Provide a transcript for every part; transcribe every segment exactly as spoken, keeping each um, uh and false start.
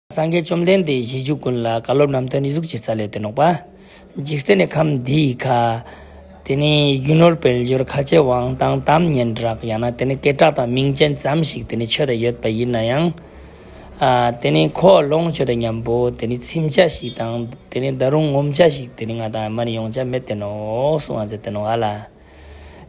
སངས་རྒྱས་བཅོམ་ལྡན་འདས་ཀྱིས་གཞི་འགོ་ལ་བཀའ་སློབ་རྣམ་འཐོན་ནི་ཟུག་ཅིག་སྩལ་ཡོད་དེ་ནོག་པ། འཇིག་རྟེན་ནི་ཁམས་འདིའི་ཁ། དེ་ནི་རྒྱུ་ནོར་དཔལ་འབྱོར་ཁ་རྗེ་དབང་ཐང་གཏམ་སྙན་གྲགས་ཡང་ན་དེ་ནི་སྐད་གྲགས་དང་མིང་ཅན་ཙམ་ཞིག་དེ་ནི་ཆོད་དེ་ཡོད་པ་ཡིན་ན་ཡང་། ཨ་དེ་ནི་ཁོ་ལོངས་སྤྱོད་དང་མཉམ་པོ་དེ་ནི་ཚིམ་ཆ་ཞིག་དང་དེ་ནི་ད་རུང་ངོམས་ཆ་ཞིག་དེ་ནི་ང་དང་མ་ནི་ཡོང་ཆ་མེད་དེ་ནོག་གསུང་བ་མཛད་དེ་ནོག་ཨ་ལ།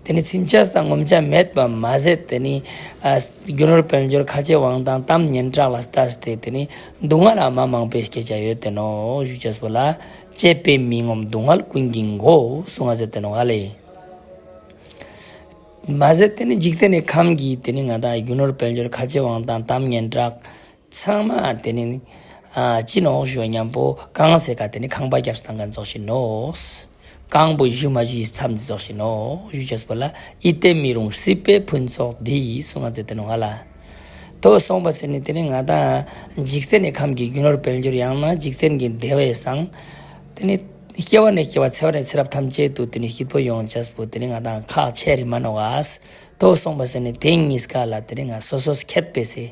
དེ་ནི་ཚིམ་ཆ་དང་ངོམས་ཆ་མེད་པ་མ་ཟད་དེ་ནི་ཨ་རྒྱུ་ནོར་དཔལ་འབྱོར་ཁ་རྗེ་དབང་ཐང་གཏམ་སྙན་གྲགས་ལ་ལྟ་སྟེ་དེ་ནི་སྡུག་བསྔལ་ལ་མ་མང་པོ་སྐྱེ་ཆ་ཡོད་དེ་ནོག་ཞུ་ཅེས་པོ་ལ། སྤྱད་པས་མི་ངོམས་སྡུག་བསྔལ་ཀུན་གྱི་མགོ་གསུང་བ་མཛད་དེ་ནོག་ཨ་ལེ། མ་ཟད་དེ་ནི་འཇིག་རྟེན་ནི་ཁམས་ཀྱི་དེ་ནི་ང་དང་རྒྱུ་ནོར་དཔལ་འབྱོར་ཁ་རྗེ་དབང་ཐང་གཏམ་སྙན་གྲགས་ཚང་མ་དེ་ནི་ཨ་ཅི་ནོག་ཞུ་བ་མཉམ་པོ་གང་ཟེར་ག་དེ་ནི་ཁང་པ་རྒྱབ་སྟངས་ག་ཙོགས་ཤིག་ནོག་གང་པོ་ཞུ་མ་ཞུ་ཡི་མཚམས་ཙོགས་ཤིག་ནོག་ཞུ་ཅེས་པོ་ལ། ཡིད་བརྟན་མི་རུང་སྲིད་པའི་ཕུན་ཚོགས་འདི་གསུང་བ་མཛད་དེ་ནོག་ཨ་ལ། དོ་གསུངས་པ་ཟེར་ནི་དེ་ནི་ང་དང་འཇིག་རྟེན་ནི་ཁམས་ཀྱི་རྒྱུ་ནོར་དཔལ་འབྱོར་ཡང་ན་འཇིག་རྟེན་གྱི་བདེ་བའི་སང་དེ་ནི་སྐྱེ་བ་ནས་སྐྱེ་བ་ཚེ་བ་ནས་ཚེ་རབས་ཐམས་ཅད་དུ་དེ་ནི་སྐྱིད་པོ་ཡོང་ཅེས་པོ་དེ་ནི་ང་དང་ཁག་ཆེ་རི་མ་ནོག་ག། དོ་གསུངས་པ་ཟེར་ནི་དེ་གཉིས་ཀ་ལ་དེ་ནི་ང་སོ་སོས་ཁྱད་པས་སེ་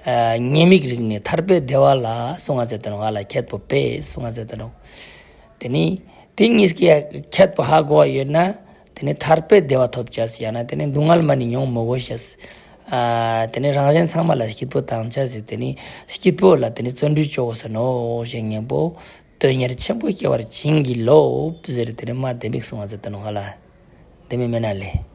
ཨ་ཉེས་དམིགས་རིག་ནས་ཐར་པའི་བདེ་བ་ལ་གསུང་བ་མཛད་དེ་ནོག་ཨ་ལ། ཁྱད་པོ་པས་གསུང་བ་མཛད་དེ་ནོག། དེ་ནི་དེ་གཉིས་ཀྱི་ཁྱད་པོ་ཧ་གོ་བ་ཡོད་ན་དེ་ནི་ཐར་པའི་བདེ་བ་ཐོབ་ཅེས་ཡང་ན་དེ་ནི་སྡུག་བསྔལ་མ་ནི་མྱོང་མི་དགོས་ཤེས། ཨ་དེ་ནི་རང་གཞན་ཚང་མ་ལ་སྐྱིད་པོ་བཏང་ཅེས་སི་དེ་ནི་སྐྱིད་པོ་ལ་དེ་ནི་བརྩོན་འགྲུས་ཅོ་དགོས་ས་ནོག་ཞེས་སྙན་པོ། དོན་གཉེར་ཆེན་པོ་སྐྱེ་བར་བྱིན་གྱིས་རློབས་ཟེར་དེ་ནི་མ་དེ་མིག་གསུང་བ་མཛད་དེ་ནོག་ཨ་ལ། དེ་མིན་མེན་ན་ལེ།